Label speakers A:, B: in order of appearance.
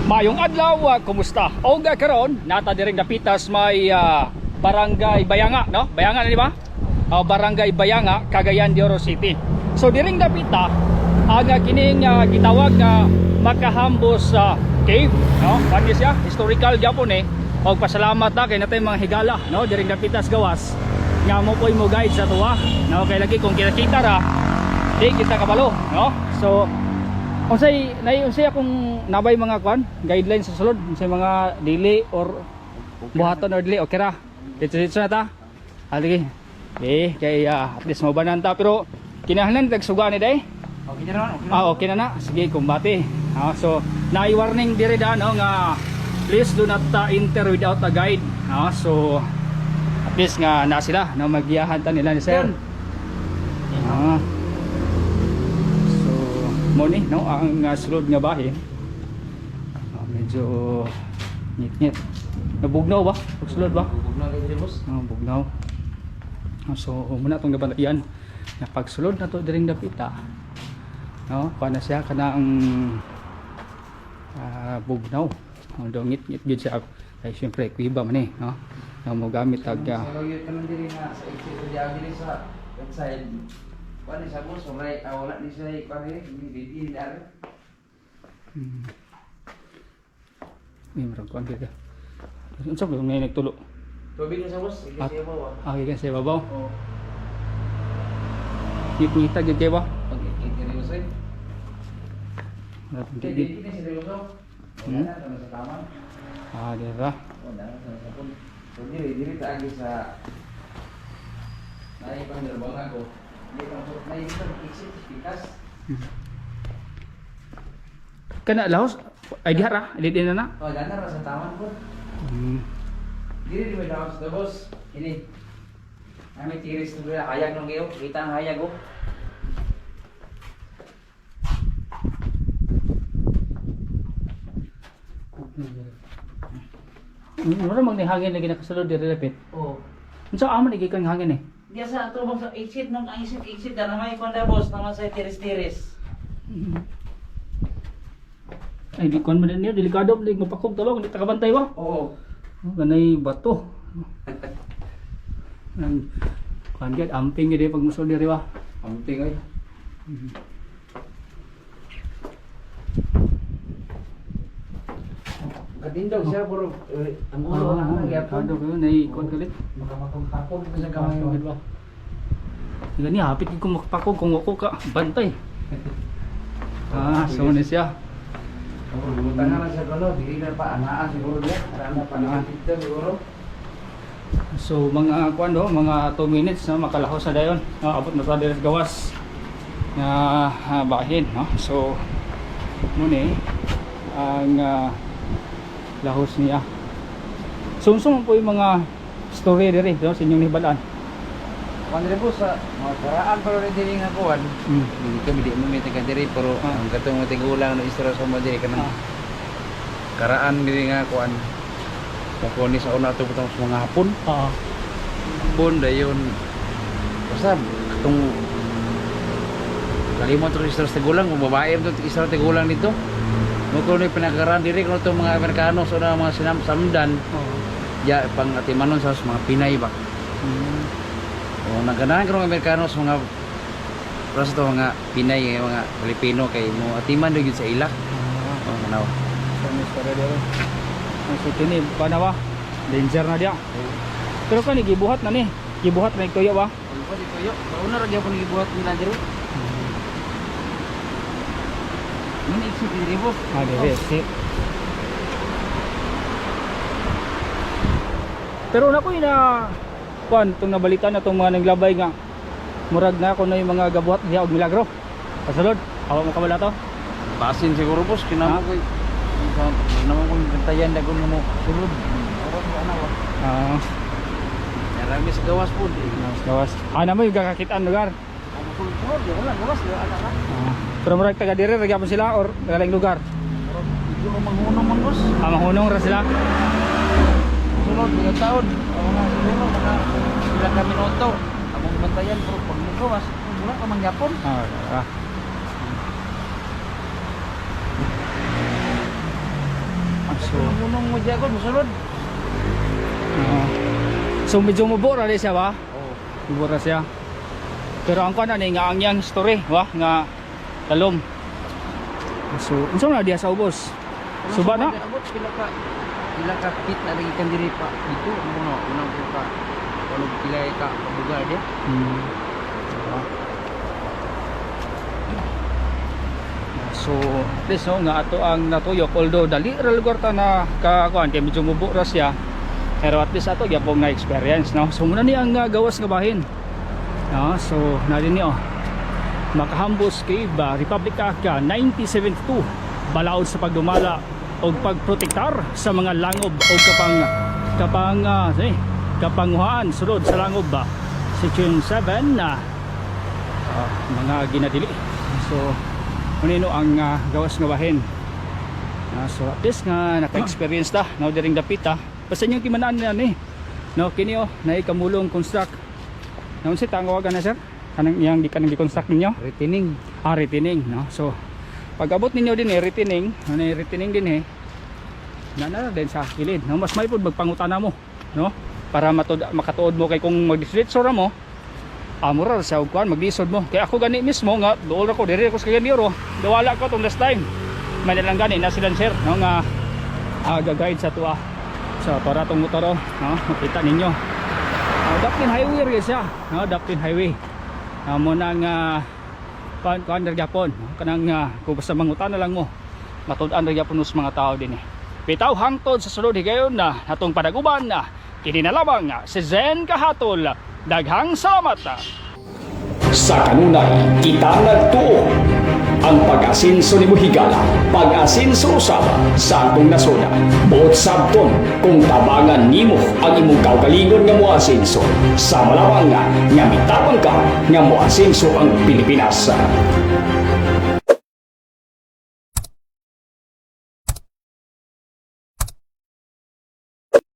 A: Mayong adlaw, kumusta? Og karon nata diring dapitas may Barangay Bayanga, no? Bayanga na di ba? Barangay Bayanga, Cagayan de Oro City. So diring dapita ang kining gitawag nga Makahambos sa cave, no? Kani siya, historical gyapon eh. Og pasalamat na kay natay mga higala, no? Diring dapitas gawas nga mo po'y mo guide sa tuwa, no? Kay lagi kung kita-kita ra, di kita kabalo, no? So unsay nay unsay akong nabay mga kwan guidelines sa sulod, unsay mga dili or buhaton or dili, okay ra, dito dito na ta, ah, sige eh, kay at least mabanan ta, pero kinahanglan tagsuga ni day.
B: Okay na naman, okay na.
A: Ah, okay na na, sige, kumbate. Ah, so naay warning diri da, no, nga please do not enter without a guide. Ah, so at least nga na sila, no, magiyahan ta nila ni sir. Ah. So, mo ni, no, ang sulod nga bahin. Ah, medyo ngit-ngit. Nabugnaw ba? Pagsulod ba?
B: Bugnaw kay diri, boss.
A: Ah, bugnaw. Ah, so muna itong nabantayan. Na pagsulod na to diring dapita. No, kuha na siya kanang bugnaw. Ang daw ngit-ngit gyud siya. Ay syempre kuiba man eh, no? Nga mo gamit tag
B: Sa lawyer ka lang diri nga sa exit sa diag diri sa right side. Kuan ni sa boss, wala wala ni siya kuan diri, ni baby ni dari.
A: Uy, marag kuan gyud ka. Unsa ba ngay nagtulo?
B: Tubig na sa boss, sige
A: Ah.
B: sa ibaw.
A: Ah, gikan sa ibabaw.
B: Oh.
A: Ngit-ngita gyud kay ba?
B: Pag ikit diri boss. Eh.
A: Wala pang
B: Kay
A: tigil.
B: dili ni sa boss.
A: Hmm?
B: Wala na sa taman.
A: Ah, dira.
B: Wala na sa sapon. So diri diri ta agi sa naay pang bang ako. Di pang naay pang exit pikas.
A: Kana lahos ay diha ra, di na na.
B: Oh, dana ra sa taman po. Diri di may daos sa boss. Ini. Ay may tiris na diri hayag nung iyo. Kita ang hayag oh.
A: Mura mag ni hangin lagi nakasulod diri lapit.
B: Oh.
A: Unsa amo ni gikan hangin eh?
B: Diya sa atubang sa exit nung ang exit exit na may konda boss naman sa tiris-tiris.
A: Ay di kon man niyo delikado blig mapakog ta ba kung di ta kabantay ba?
B: Oo.
A: Oh, ganay bato. Ang kuan gyud amping gyud eh pag musulod diri ba.
B: Amping oy. Katindog siya puro eh, ang ulo na
A: Ah,
B: gyapon.
A: delikado kayo nay kuan kalit.
B: Makamakong sa
A: Kamay
B: kamay.
A: gyud ba. Gani hapit gyud ko makapakog kung ako ka bantay. Ah, so ni siya.
B: Oh, butang na sa kuno, dili na pa anaan siguro diya. Ara na pa
A: Anaan.
B: dito siguro.
A: So mga kuan do, mga 2 minutes na makalahos na dayon. No, abot na ta diri sa gawas nga bahin, no. So muni ang lahos niya. So unsa man po yung mga story diri, no, sa inyong hibalaan?
B: Kuan diri po sa mga karaan pero rin diri nga kuan. Dili kami di mo may taga diri pero ang katong mga tigulang no istorya sa mo diri kanang karaan diri nga kuan. Kung ni sa una ato butang sa mga hapon.
A: Oo.
B: Hapon dayon basta katong kalimot to istorya sa tigulang kung babae to istorya tigulang dito. Mo kuno ni pinakaraan diri kuno to mga Amerikano sa una mga sinam samdan
A: Oo.
B: ya pang atimanon sa mga Pinay ba. O naganahan karon Amerikano sa mga para sa to mga Pinay eh, mga Pilipino kay mo atiman daw gyud sa ila. Oh, manaw.
A: So may story diri. Ang so kini pa na ba? Danger na diya. Pero kani gibuhat na ni. Gibuhat na ikuya ba?
B: Pagbuhat ito yo, kauna ra gyapon gibuhat nila diri. Mun exit diri boss.
A: Ah, diri, exit. Pero una ko ina kuan itong nabalitan na itong mga naglabay nga murag na ako na yung mga gabuhat diha og milagro. Pasulod, awa mo kabala to.
B: Basin siguro boss kinamo
A: Ha?
B: koy. Kinamo ko bantayan dagon mo sulod. Oro ko ana wa.
A: Ah,
B: Narami sa gawas po. Di.
A: gawas gawas. Ana mo yung kakakitaan lugar.
B: Ang sulod, di wala gawas di ana ka.
A: Ah, pero murag taga diri ra gyapon sila or galing lugar.
B: Oro medyo manghunong man boss.
A: Ah, manghunong ra sila.
B: Sulod mga taon. Ako nga siguro mga pila ka minuto. Among bantayan pero pag mugawas, wala ka man gyapon.
A: Ah, ah. So,
B: Munong mo diya ko musulod.
A: Oo. So medyo mubo ra di siya ba?
B: Oh.
A: Mubo ra siya. Pero ang kuan ani nga ang iyang story wa nga talom. So unsa na diha sa ubos? Suba na?
B: Abot pila ka feet na lagi kan diri pa dito mo unang ko ka kuno pila ka kabuga dia.
A: So, at least no, nga ato ang natuyok, although dali ra lugar ta na ka kuan kay medyo mubo ra siya. Pero at least ato gyapon na experience, no. So muna ni ang gawas nga bahin. No, so na din niyo. Makahambos Cave, Republic Act 1972, balaod sa pagdumala og pagprotektar sa mga langob o kapang kapang kapanguhaan sulod sa langob ba. Section 7 na mga ginadili. So unino ang gawas nga bahin. So at least nga naka-experience ta no diring dapita. Basta inyong kimanaan na ni. No, kini oh, naay kamulong construct. Naon si tangawagan na, sir? Kanang iyang di kanang gi-construct ninyo?
B: Retaining.
A: Ah, retaining, no? So pag abot ninyo din eh, retaining, ano eh, retaining din eh. Na na din sa kilid, no? Mas may pud magpangutana mo, no? Para matud makatuod mo kay kung magdiretso ra mo, amo ra sa og kuan maglisod mo. Kaya ako gani mismo nga duol ra ko diri ako sa Cagayan de Oro. Dawala ko tong last time. May lang gani na silang sir, no, nga ga-guide sa tuwa. So para tong motor oh, no, makita ninyo. Daplin Highway ra siya, no, Daplin Highway. Mo nang kuan kuan ra gyapon, no? Kanang kung basta mangutana lang mo, matud-an ra gyapon sa mga tao din eh. Bitaw hangtod sa sulod higayon na atong padaguban na kini na lamang si Zen Kahatol. Daghang salamat.
C: Sa kanunay, kita nagtuo. Ang pag-asinso ni Buhigala, pag-asinso usab sa atong nasoda. Buot sabton kung tabangan nimo ang imong kaugalingon nga moasinso. Sa malawang nga, nga mitabang ka nga moasinso ang Pilipinas.